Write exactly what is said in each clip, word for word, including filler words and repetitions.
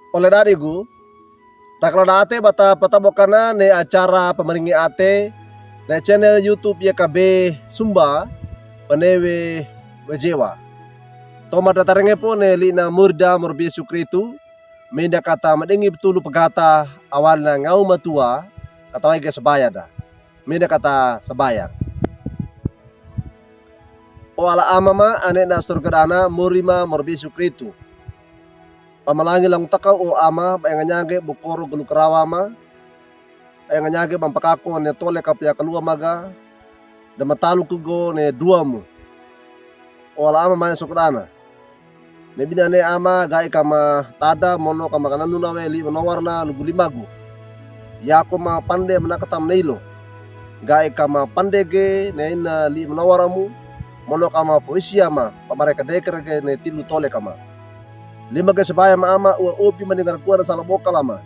Ole dadigu, takalodate bata pataboka ne acara pamaringi ate ne channel YouTube yekabe Sumba, Panewe Wejewa. Tomadatarengepo ne lina murda morbi Yesu Kristu, menda kata madingi petulu pagata awali na ngaw matua, kata wai ge sabaya da. Menda kata sabaya. O Ala Ama ma, ane na sorga dana, mori ma morbi Yesu Kristu. Pamalangi langu takaw o Ama, ba enganyangge bokoro gulu karawa ma, ba enganyangge bampakako ne tole kapia kalua maga, da matalung kugo ne duwamu. O Ala Ama ma sorga dana. Ne binane Ama, ga'i kama tada mono kama kananu nawe li manowar na lugu limagu. Yako ma pande manakata manaylo. Ga'i kama pande ge ne ina li manowar amu, mono kama poisi Ama, pamare kadekera ge ne tilu tole kama. Lima ge sabaya ma Ama, ua opi maningara kuwa na sala boka lama.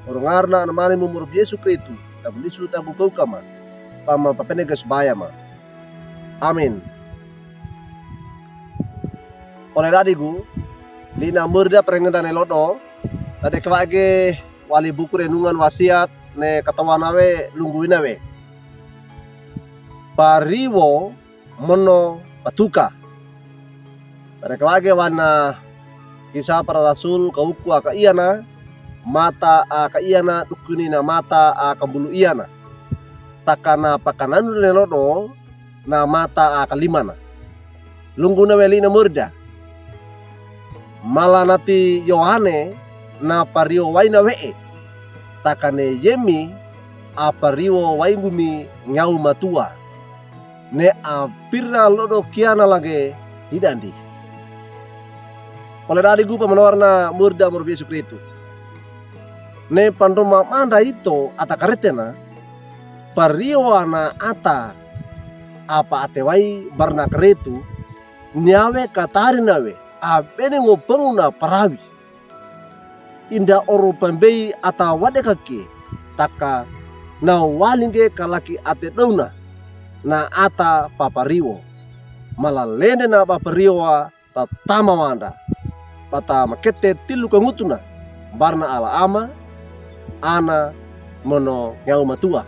Orongar na anamani mu morbi Yesu Kristu, tagu lisu tagu kau kama. Pama papene ge sabaya ma. Amin. Ole dadigu, lina murda perengenda ne lodo, tade kawage wali buku renungan wasiat ne katawa nawe lunggu inawe. Pariwo mono patuka. Tade kawage wana Kisah Para Rasul kawuku akaiana, mata akaiana dukuni na mata akambulu iana. Takana pakananu ne lodo, na mata akalimana. Lunggu nawe lina murda. Mala nati Yohane na pariwo waina we'e. Takane yemi apariwo waingu mi ngaw matua. Ne apirna lodo kiana lage hidandi. Ole dadigu pamanowar na murda morbi Yesu Kristu. Ne pandoma manda ito ata karetena, pariwo ana ata apa atewai barna Kristu, niawe katari nawe, abene ngo penguna parawi. Inda oro pambei ata wadekake, taka na walinge kalaki ate dona, na ata papariwo. Mala lende na papariwo tatama wanda. Bata makete tilu kangutuna, barna Ala Ama, Ana, mono ngaw matua.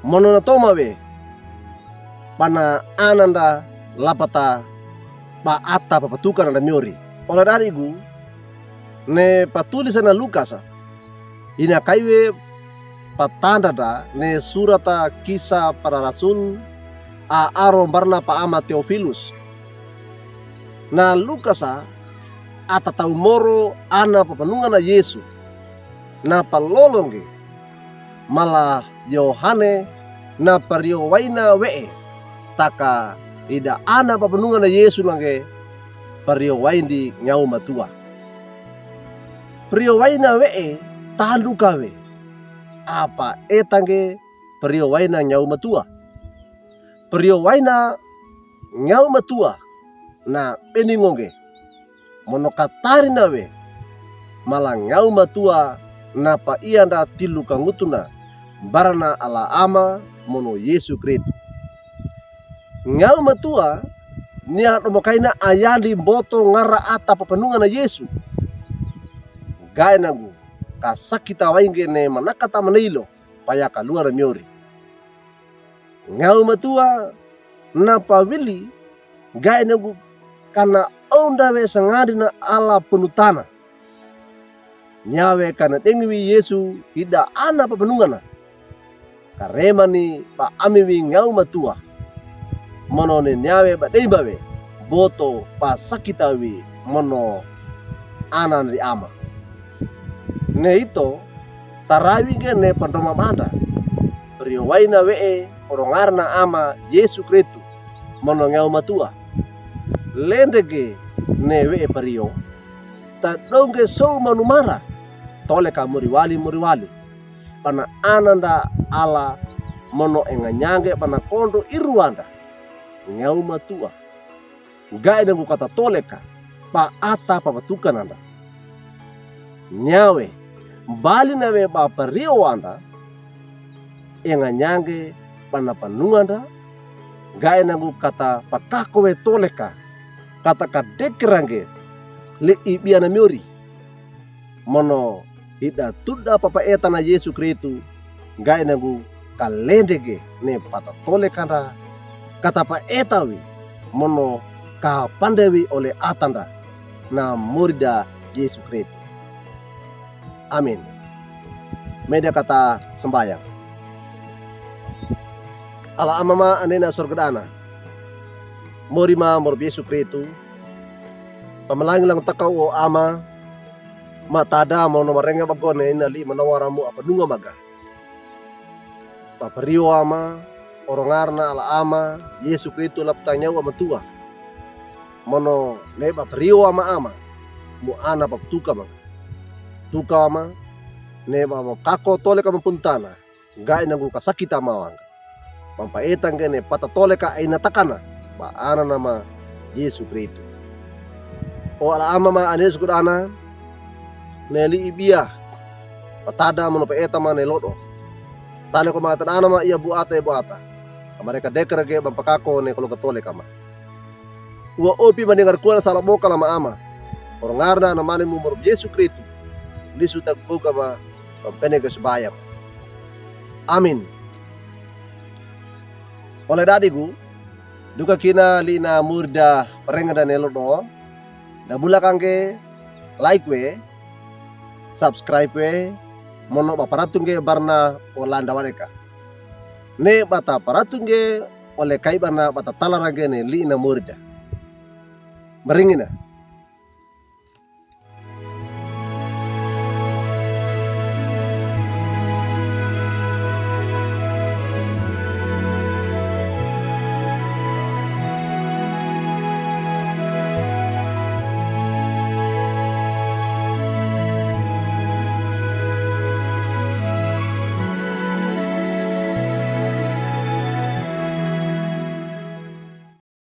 Mono na toma we, bana ananda lapata ba ata papatuka nanda miori. Ole dadigu, ne patulisana Lukasa. Ina kaiwe patandada ne surata Kisah Para Rasul a aro barna pa ama Teofilus. Na Lukasa ata taw moro ana papanungana Yesu. Na palolonge mala Yohane na pariyo waina we'e, taka ida ana papanungana Yesu nange pariyo waindi ngaw matua. Pariyo waina we'e tandu kawe, apa etange pariyo waina ngaw matua. Pariyo waina ngaw matua na beningonge. Mono katari nawe, mala ngaw matua na paianda tilu kangutuna, barana Ala Ama mono Yesu Kristu. Ngaw matua, nia domokaina ayandi mboto ngara ata papanungana Yesu. Gae nangu kasakita wainge ne manakata manaylo, paya kaluwa na miori. Ngaw matua na pawili, gae nangu kana ounda we sangandina ala punutana. Niawe kana dengiwi Yesu ida ana papanungana. Karemani pa amiwi ngaw matua. Mono ne niawe ba deiba we, boto pa sakitawi mono anandi ama. Ne ito, tarawi nge ne pandoma banda. Pariyo waina we'e, orongarna ama Yesu Kristu, mono ngaw matua. Lendege ne we'e pariyo, tadonge sow manumara, toleka moriwali moriwali. Pana ananda ala mono enganyange pana kondo iruanda. Ngaw matua. Gae nangu kata toleka, pa ata papatukananda. Niawe, bali nawe ba pariyo wanda, enganyange pana panunganda, gae nangu kata pakako we toleka, kata kadekerange, le ibiana miori. Mono ida tuda papaetana Yesu Kristu, ga'i nanggu kalendege ne patatolekanda, katapaeta wi mono kapande wi ole atanda na morida Yesu Kristu. Amin. Meda kata sambayang. Ala Ama ma ane na sorga dana. Mori ma morob Yesu Kristu. Pamalangi lango takaw o Ama, ma tada mono marenge bago ne ina li'i manawara mo apanunga maga. Papariyo Ama, orongarna ala Ama Yesu Kristu laptang nyawa matua. Mono ne papariyo Ama Ama, mo ana paptuka maga. Tuka Ama, ne papakako toleka mapuntana, ga'i nanggu kasakita mawanga. Pampaeta ngge ne patatoleka aina takana, ba ana nama Yesu Kristu. O ala Ama ma ane sorga dana, ne li'i biya, patada mono paeta ma ne lodo. Tale ko ma tadana ma iya buata iya buata. Kamareka dekar ge pampakako ne kologa toleka ma. Uwa opi mandengar kuwan sala bokal Ama Ama. Orongarna na mane mo morob Yesu Kristu. Lisu tagoga ma pampene ge subaya ma. Amin. Ole dadigu, duka kina li'i na morida parengeda ne lodo, da bulak angge like we, subscribe we, mono ba paratung ge barna o landa wareka. Ne bata paratung ge ole kai barna bata talarage ne li'i na morida. Maringina,